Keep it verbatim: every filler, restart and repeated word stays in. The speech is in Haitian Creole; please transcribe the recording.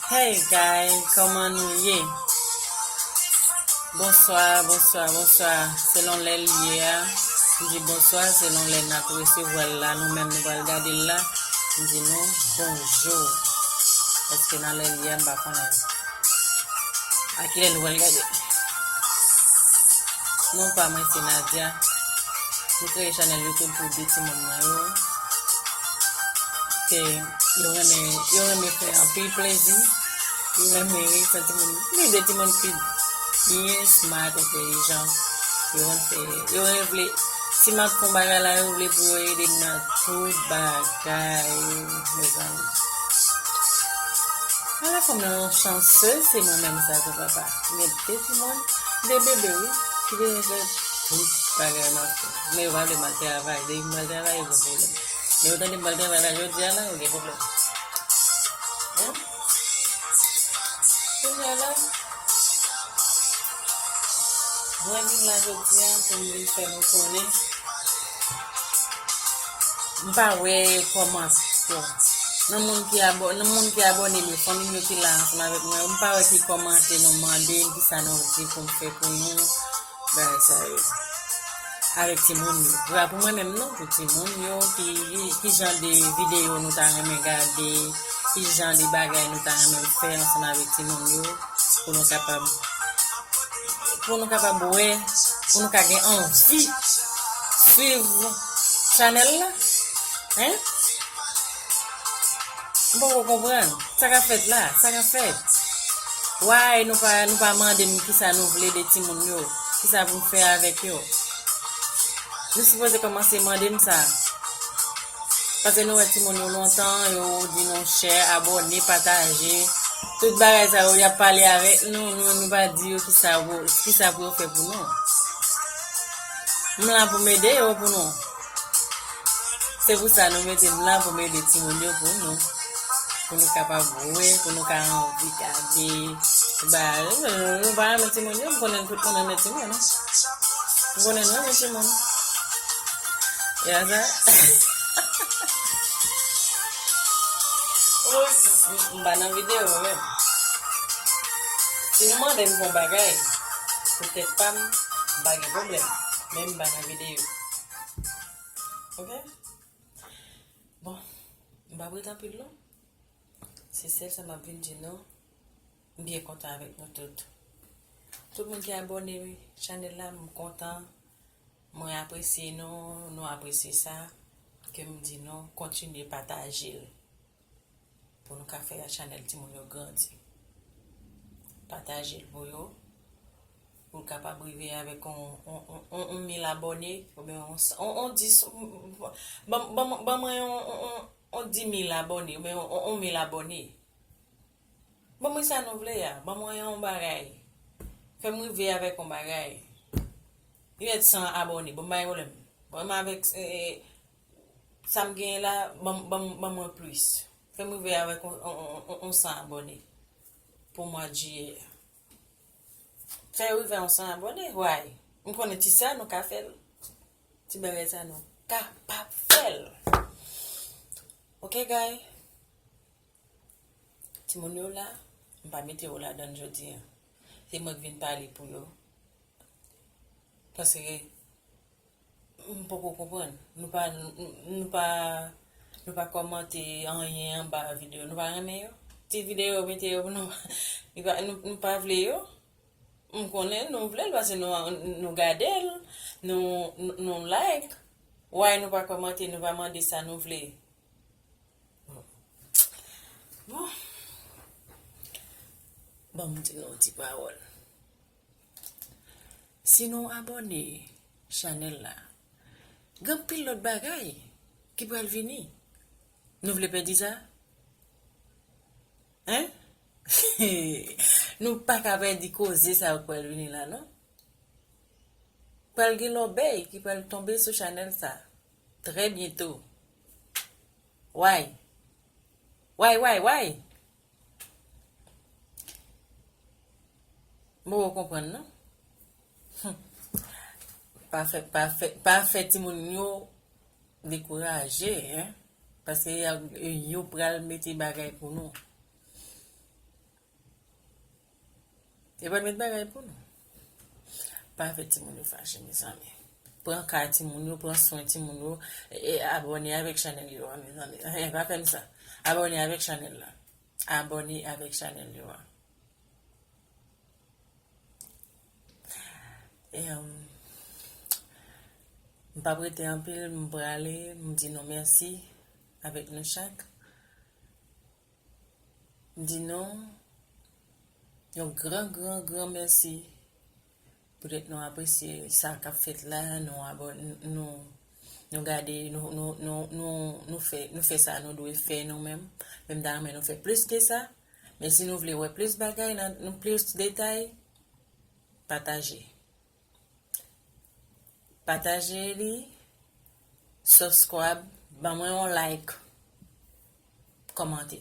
Hey guys, kòman nou ye? Bonswa, bonswa, bonswa. Selon lè l ye a, m di bonswa selon lè n ap resevwa l la. Nou menm nou pral gade l la, m di nou bonjou. Paske nan lè l ye a, m pa konnen a kilè nou pral gade. Non pa mwen se Nadia. M kreye chanèl YouTube pou de timoun mwen yo. Ke yo renmen, yo renmen fè anpil plezi. Yo renmen ri, fè timoun, li de timoun ki byen smart, entèlijan. Yo renmen fè, yo renmen vle, si m ap fè yon bagay la, yo vle pou yo ede m nan tout bagay, mezanmi. Ala fanm nan yon chansez, se mwen menm sa tou papa. M gen de timoun, de bebe wi, ki bezwen fè tout bagay m ap fè. Men yo pa vle m al travay, depi m al travay, yo gen pwoblèm. Men yo tande m al travay la, jodi a la, yo gen pwoblèm. Hein? Kounye a la, mwen vin la jodi a pou m vin fè nou konnen. M pa wè kòmantè. Nan moun ki abò-, nan moun ki abòne m yo, fanmi m yo ki la ansanm avèk mwen, m pa wè ki kòmantè nou mande m, kisa nou di pou m fè pou nou, bagay sa yo. Avèk timoun yo. Se pa pou mwen menm non, pou timoun yo, ki, ki, ki jan de videyo nou ta renmen gade, ki jan de bagay nou ta renmen fè ansanm avèk timoun yo, pou nou kapab, pou nou kapab wè, pou nou ka gen anvi swiv chanèl la. Hein? M poko konprann. Sa k ap fèt la? Sa k ap fèt? Why nou pa, nou pa mande m kisa nou vle de timoun yo? Kisa pou m fè avèk yo? Nou sipoze kòmanse mande m sa. Paske nou wè timoun yo lontan, yo di nou share, abòne, pataje. Tout bagay sa yo, y ap pale avèk nou, nou, nou pa di yo kisa pou, kisa pou yo fè pou nou. M la pou m ede yo pou nou. Se pou sa nou mete m la pou m ede timoun yo pou nou. Pou nou kapab wè, pou nou ka anvi gade. Ba, nou pa renmen timoun yo, m konnen tout moun renmen timoun, non? M konnen nou renmen timoun. Ya sa? Ou, m pa nan videyo, mwen menm. Si nou mande m pou yon bagay, pou tèt pa m, m pa gen pwoblèm. Men m pa nan videyo. Ok? Bon, m p ap ret anpil non. Se sèl sa m ap vin di nou. M byen kontan avèk nou tout. Tout moun ki abòne chanèl la, m kontan. Mwen apresye nou, nou apresye sa. Ke m di nou, kontinye pataje l. Pou nou ka fè chanèl timoun yo grandi. Pataje l pou yo. Pou l kapab rive avèk on, on, on, on, on mil abòne, oubyen on, on, on dis, ban, ban, ban mwen on, on, on, on dis mil abòne, oubyen on, on, on mil abòne. Ban mwen sa nou vle a, ban mwen yon bagay. Fè m rive avèk yon bagay. Yon èd san abòne, bon, m pa gen pwoblèm. Ban m avèk, eh, sa m genyen la, ban, ban, ban mwen plis. Fè m rive avèk on, on, on, on, on san abòne pou mwa jiyè a. Fè yo rive a yon san abòne, why? M konnen ti sa nou ka fè l. Ti bagay sa nou kapab fè l. Ok, guy? Timoun yo la, m pa mete yo ladan l jodi a. Se mwen k vin pale pou yo. Paske m poko konprann. Nou pa, nou pa, nou pa kòmante anyen anba videyo. Nou pa renmen yo? Ti videyo mete yo pou nou, nou pa, nou, nou pa vle yo? M konnen nou vle l paske nou, nou gade l, nou, nou, nou like. Why nou pa kòmante, nou pa mande sa nou vle? Bon. Bon, m di nou yon ti pawòl. Si nou abòne chanèl la, gen anpil lòt bagay ki pral vini. Nou vle pèdi sa? Hein? Nou pa ka pèdi koze sa yo k pral vini la, non. Pral gen lòbèy ki pral tonbe sou chanèl sa. Trè byento. Why? Why, why, why? M poko konprann, non. Hum. Pa fè, pa fè, pa fè timoun yo dekouraje, hein. Paske y ap, yo pral mete bagay pou nou. E pral met bagay pou nou. Pa fè timoun yo fache, mezanmi. Pran ka timoun yo, pran swen timoun yo, e, e abòne avèk chanèl yo a, mezanmi. E, pa fè m sa. Abòne avèk chanèl la. Abòne avèk chanèl yo a. E, um, m p ap rete anpil, m prale, m di nou mèsi avèk nou chak. M di nou yon gran, gran, gran mèsi poutèt nou apresye sa k ap fèt la, nou abò-, nou, nou gade, nou, nou, nou, nou, nou fè, nou fè sa nou dwe fè nou menm. Men m ta renmen nou fè plis ke sa. Men si nou vle wè plis bagay, nan, nan plis detay, pataje. Pataje li, subscribe, ban mwen yon like, kòmante.